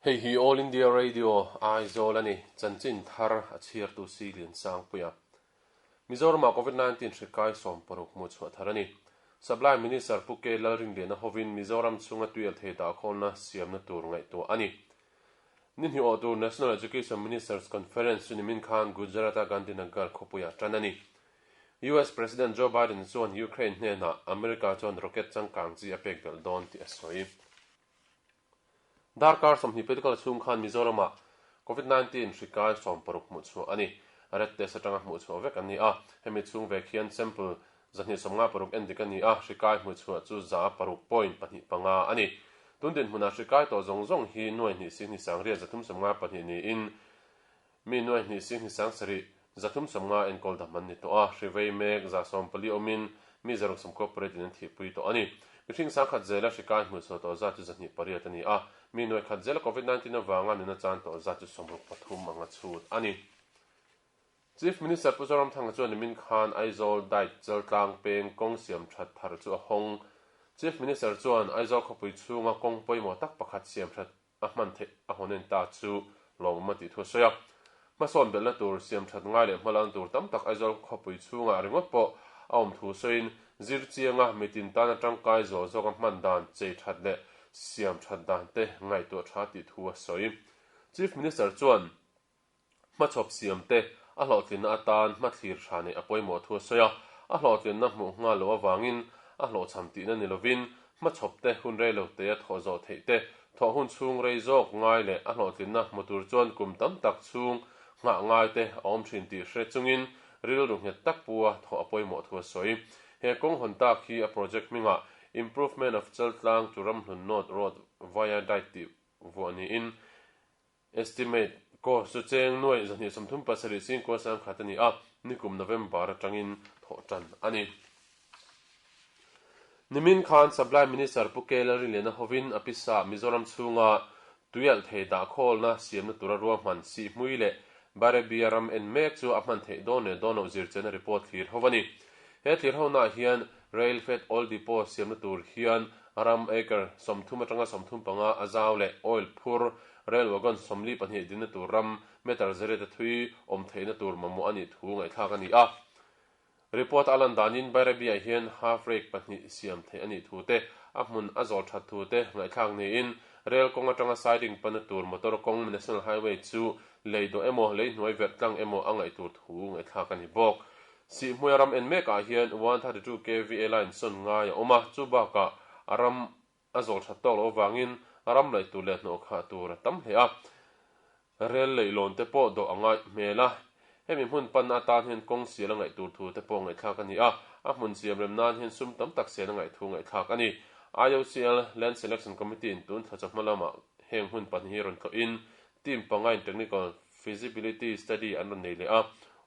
Hei hi All India Radio, Aizawl a ni. Chanchin thar a chhiartu Si Liansangpuia. Mizoramah Covid 19 hri kai 60 hmuh chhuah thar a ni. Supply Minister Pu K Lalrinliana hovin Mizoram chhunga tuialthei dahkhawlna siamna tur ngaihtuah a ni. Ni hnih awh tur National Education Ministers Conference chu nimin khan Gujarat-a Gandhinagar khawpuiah tan a ni. US President Joe Biden chuan Ukraine hnenah America chuan rocket changkang chi a pek belh dawn tih a sawi. Darkar 20 pedical chhung khan Mizoramah Covid 19 hri kai 60 hmuh chhuah a ni. Red test atanga hmuh chhuah vek an ni a, hemi chhung vek hian sample 256 en dik a ni a, hri kai hmuh chhuah chu 6.25 a ni. Tun dinhmunah hri kai tawh zawng zawng hi nuai hnih sing hnih sangriat 352 niin mi nuai hnih sing hnih sangsarih 350 enkawl dam an ni tawh a, hri vei mek 140 awmin mi 698 in an thihpui tawh a ni. Mihring sangkhat zela hri kai hmuh chhuah tawh zat chu 208 a ni a, mi nuai khat zela Covid 19 avanga nuna chan tawh zat chu 63 anga chhut a ni. Chief Minister Pu Zoramthanga chuan nimin khan Aizawl Diet Chaltlang peng kawng siam that thar chu a hawng. Chief Minister chuan Aizawl khawpui chhunga kawng pawimawh tak pakhat siam that a hman theih a hawn en ta chu lawmawm a tih thu a sawi a. Hmasawn belhna tur siam that ngai leh hmalakna tur tam tak Aizawl khawpui chhungah ringawt pawh a awm thu sawiin zir chianga mitin tana tangkai zawh zawka hman dan chei that leh siam that dan te ngaihtuah tha tih thu a sawi. Chief Minister chuan Hmachhawp siam te a hlawhtlinna atan hmathlir tha neih a pawimawh thu a sawi a, a hlawhtlinna hmuh nghal loh avangin a hlawhchham tihna ni lovin hmachhawp te hun rei lo te a thawh zawh theih te, thawh hun chhung rei zawk ngai leh a hlawhtlinna hmu tur chuan kum tam tak chhung nghah ngai te a awm thin tih hre chungin rilru nghet tak pu a thawh a pawimawh thu a sawi. He kawng hawn tak hi a project hmingah Improvement of Chaltlang to Ramhlun North Road via Dike tih vuah niin Estimate cost chu cheng nuaih 237 sing kua sang khat a ni a, nikum November atangin thawh tan a ni. Nimin khan Supply Minister Pu K Lalrinliana hovin a pisa Mizoram chhunga tuialh thei dahkhawlna siamna tura ruahman Sihhmui leh Barebia ram en mek chu a hman theih dawn leh dawn loh zirchianna report thlir ho a ni. He thlir honaah hian Rail Fed Oil Depot siamna tur hian ram acre 30 atanga 35 a zau leh oil phur Rail wagon 42 dinna tur ram meter zariat a thui awm theihna tur mamawh a nih thu ngaihthlak a ni a. Report a lan danin Bairabi-ah hian half rake pahnih siam theih a nih thu te, a hmun a zawl that thu te ngaihthlak niin rail kawng atanga siding panna tur motor kawng National Highway chu lei dawh emaw lei hnuai verh tlang emaw a ngaih tur thu ngaihthlak a ni bawk. Sihhmuia ram en mekah hian 132 kva line sawn ngai a awm a, chu bakah a ram a zawl that tawk loh avangin ram laih tur leh hnawh khah tur a tam hle a, rel leihlawn te pawh dawh a ngaih hmel a. Hemi hmun panna atan hian kawng sial a ngaih tur thu te pawh ngaihthlak a ni a, a hmun siam rem nan hian sum tam tak sian a ngaih thu ngaihthlak a ni. IOCL Land Selection Committee in tun thla chawhma lamah heng hmun pahnih hi rawn tlawhin team panga in technical feasibility study an rawn nei leh a,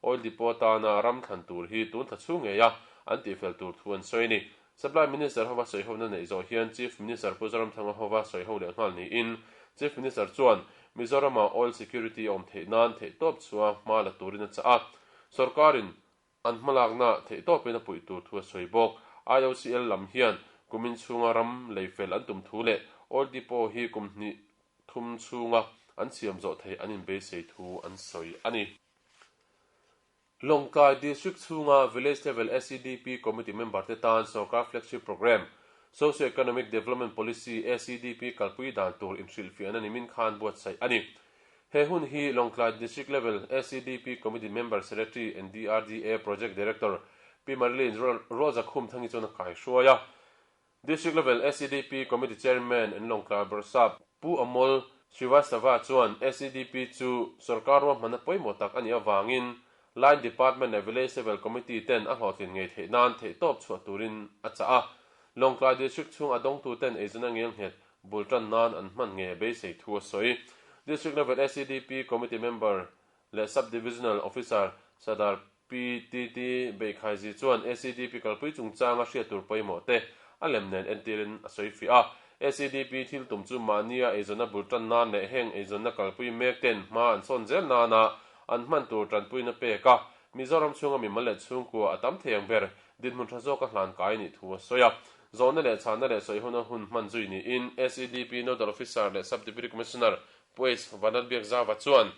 oil depot atana ram thlan tur hi tun thla chhung ngei a an tihfel tur thu an sawi a ni. Supply Minister hova sawihona neih zawh hian Chief Minister Pu Zoramthanga hova sawiho leh nghal niin Chief Minister chuan Mizoramah oil security a awm theih nan theihtawp chua hma la turin a chah a, sorkarin an hmalakna theihtawpin a puih tur thu a sawi bawk. IOCL lam hian kumin chhunga ram leifel an tum thu leh oil depot hi kum hnih thum chhunga an siam zawh theih an inbeisei thu an sawi a ni. Lawngtlai District chhunga Village Level SEDP Committee member te tan sorkar flagship programme, Socio Economic Development Policy, SEDP, kalpui dan tur inhrilhfiahna nimin khan buatsaih a ni. He hun hi Lawngtlai District Level SEDP Committee Member Secretary and DRDA Project Director Pi Marilyn Rosa Khumthangi chuan a kaihruai a. District Level SEDP Committee Chairman and Lawngtlai Bawrhsap Pu Amol Srivastava chuan SEDP chu sorkar ruahmanna pawimawh tak a nih avangin Line Department leh Village Level Committee ten a hlawhtlin ngei theih nan theihtawp chhuah turin a chah a. Lawngtlai District chhung a dawngtu ten eizawnna ngelnghet bul tan nan an hman ngei a beisei thu a sawi. District Level SEDP Committee Member leh Sub Divisional Officer Sadar PTT Beihkhaizi chuan SEDP kalpui chungchanga hriat tur pawimawh te a lem nen entirin a sawi fiah a. SEDP thil tum chu mahnia eizawnna bul tan nan leh heng eizawnna kalpui mek ten hma an sawn zel nana an hman tur tanpuina pek a, Mizoram chhunga mimal leh chhungkua a tam thei ang ber dinhmun tha zawka hlan kai nih thu a sawi a. Zawhna leh chhanna leh sawihona hun hman zui niin SEDP Nodal Officer leh Sub Deputy Commissioner. Pu H Vanlalbiakzauva chuan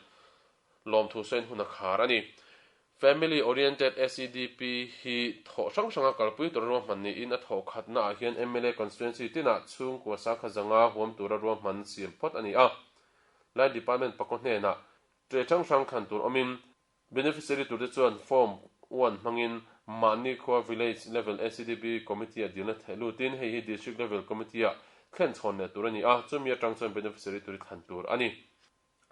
lawmthu sawiin hun a khar a ni. Family Oriented SEDP hi thawh hrang hranga kalpui tura ruahman niin a thawh khatna ah hian mla constituency tinah chhungkua sangkhat zanga huam tura ruahman siam phawt a ni a. Line Department pakua hnenah ṭe hrang hrang thlan tur awmin Beneficiary turte chuan Form one hmangin mahni khua Village Level SEDP Committee-ah dilna theh lutin hei hi District Level Committee-ah thlen chhawn leh tur a ni a, chumi atang chuan beneficiary tur hi thlan tur a ni.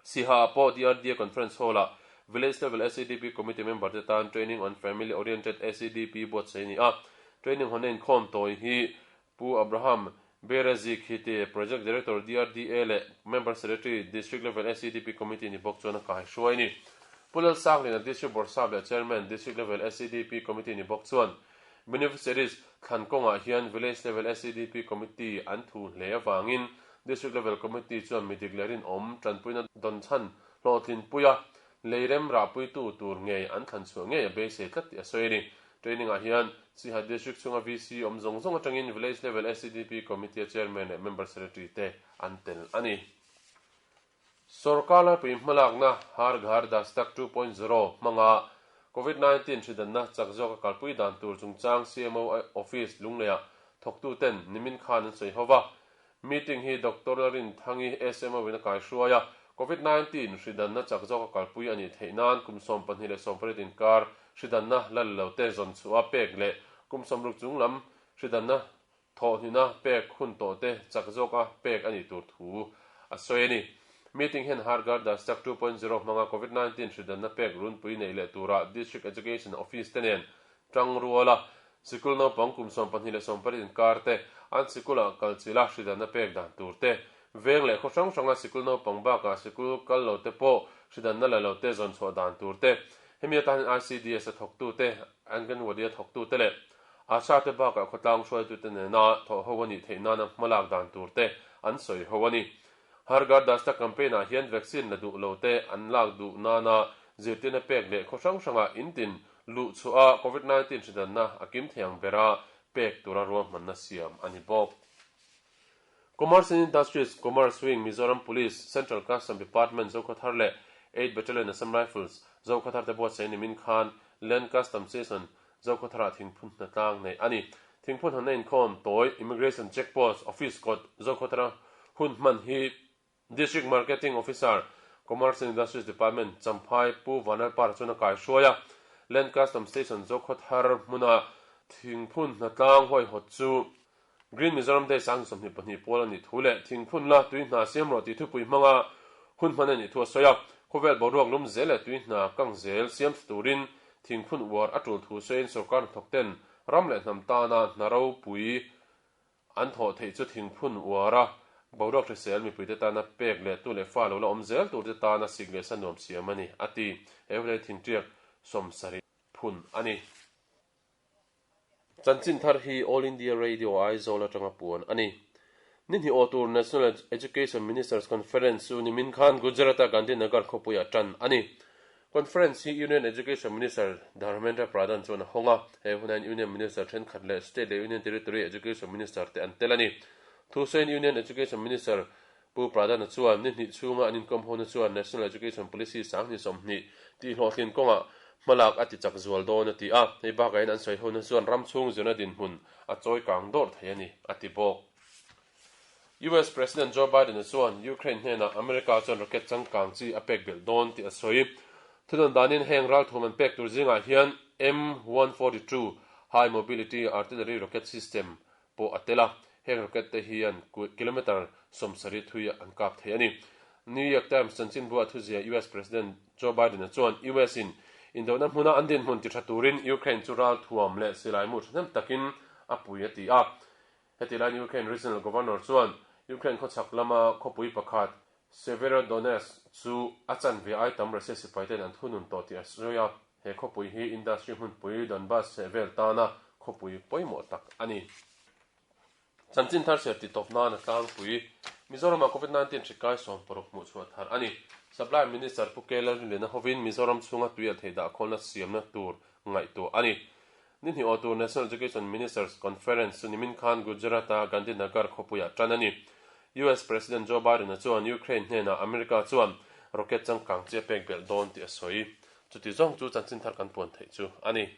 Siha-ah pawh DRDA Conference Hall-ah Village Level SEDP Committee member te tan Training on Family Oriented SEDP buatsaih a ni a, training hawnna inkhawm tawi hi Pu Abraham Berezik hi te Project Director DRDA leh Member Secretary District Level SEDP Committee ni bawk chuan a kai hruai a ni. Pu Lalsangliana District Bawrhsap leh Chairman District Level SEDP Committee ni bawk chuan Beneficiaries thlan kawngah hian Village Level SEDP Committee an thu hle avangin District Level Committee chuan mi dik leh rinawm tanpuina dawn chhan hlawhtlinpui a leirem rahpuitu tur ngei an thlan chhuah ngei a beisei tlat tih a sawi a ni. Training ah hian Siha District chhunga VC awm zawng zawng atangin Village Level SEDP Committee a Chairman leh Member Secretary te an tel a ni. Sorkar laipui hmalakna Har Ghar Dastak 2.0 hmanga Covid 19 hridanna chak zawka kalpui dan tur chungchang CMO Office Lungleiah thawktuten nimin khan an sawi ho va. Meeting hi Doctor Lalrinthangi SMO in a kaihruai a, Covid 19 hridanna chak zawka kalpui a nih theih nan kum 28 inkar hridanna la la lo te zawn chhuah pek leh kum 60 chung lam hridanna thawhhnihna pek hun tawh te chak zawka pek a nih tur thu a sawi a ni. Meeting hian Har Ghar Dastak 2.0 hmanga Covid 19 hridanna pek runpui neih leh tura District Education Office te nen Tang ruala sikul naupang kum 28 inkar te, an sikulah kal chila hridanna pek dan tur te, veng leh khaw hrang hranga sikul naupang bakah sikul kal lo te pawh hridanna la lo te zawn chhuah dan tur te, hemi atan hian ICDS a thawktu te, Anganwadi a thawktu te leh Asha te bakah khawtlang hruaitute nena thawh ho a nih theih nana hmalak dan tur te an sawi ho a ni. Har Ghar Dastak campaign ah hian vaccine la duh lo te an lak duh nana zirtirna pek leh khaw hrang hrangah intin Luh chhuah a Covid 19 hridanna a kim thei ang bera pek tura ruahmanna siam a ni bawk. Commerce and Industries, Commerce Wing, Mizoram Police, Central Custom Department, Zokhawthar leh Eight Battalion Assam Rifles, Zokhawthar te buatsaih nimin khan Land Custom Station, Zokhawtharah thingphun hnatlang neih a ni. Thingphun hanna inkhawm tawi Immigration Check Post Office kawt Zokhawthara hun hman hi District Marketing Officer, Commerce and Industries Department, Champhai Pu Vanlalpara chuan a kaihruai a. Land Custom Station Zokhawthar hmuna thingphun hnatlang huaihawt chu Green Mizoram Day 2022 pawl a nih thu leh thingphun la tui hna siam rawh tih thupui hmanga hun hman a nih thu a sawi a. Khawvel boruak lum zel leh tui hna kang zel siam thla turin thingphun uar a tul thu sawiin sorkar hnathawk ten ram leh hnam tana hna ropui An thawh theih chu thingphun uar a, boruak hrisel mipuite tana pek leh tu leh fa lo la awm zel turte tana sik leh sa nuam siam a ni, a ti. He hunah hian thingtiak 70 phun a ni. Chanchin thar hi All India Radio Aizawl atanga puan a ni. Ni hnih aw tur National Education Ministers Conference chu nimin khan Gujarat-a Gandhinagar khawpuiah tan a ni. Conference hi Union Education Minister Dharmendra Pradhan chuan a hawng a, he hunah hian Union Minister thenkhat leh State leh Union Territory Education Minister te an tel a ni. Thusawiin Union Education Minister Pu Pradhan-a chuan ni hnih chhunga an inkawm hona chuan National Education Policy 2020 tihhlawhtlin kawngah hmalak a ti chak zual dawn a ti a, hei bakah hian an sawi hona chuan ram chhung zirna dinhmun a chawi kang dawrh thei a ni, a ti bawk. US President Joe Biden-a chuan Ukraine hnenah America chuan rocket changkang chi a pek belh dawn tih a sawi. Thunawn danin heng ralthum an pek tur zingah hian M-142 High Mobility Artillery Rocket System pawh a tel a, heng rocket te hian kilometre 70 thui an kap thei a ni. New York Times chanchinbua thuzia US President Joe Biden-a chuan US-in indona hmuna an dinhmun ti tha turin Ukraine chu ralthuam leh silaimu thahnem takin a pui a ti a. Heti laiin Ukraine Regional Governor chuan Ukraine khawchhak lama khawpui pakhat Severodonetsk chu a chanve ai tam Russia sipaiten an thunun tawh tih a sawi a, he khawpui hi industry hmunpui Donbas chhehvel tana khawpui pawimawh tak a ni. Chanchin thar ser tih tawp nan a tlangpui. Mizoramah Covid 19 hri kai 60 hmuh chhuah thar a ni. Supply Minister Pu K Lalrinliana hovin Mizoram chhunga tui alh theih dahkhawlna siamna tur ngaihtuah a ni. Ni hnih awh tur National Education Ministers Conference chu nimin khan Gujarat-a Gandhinagar khawpuiah tan a ni. US President Joe Biden-a chuan Ukraine hnenah America chuan rocket changkang chi a pek belh dawn tih a sawi. Chuti zawng chu chanchin thar kan puan theih chu a ni.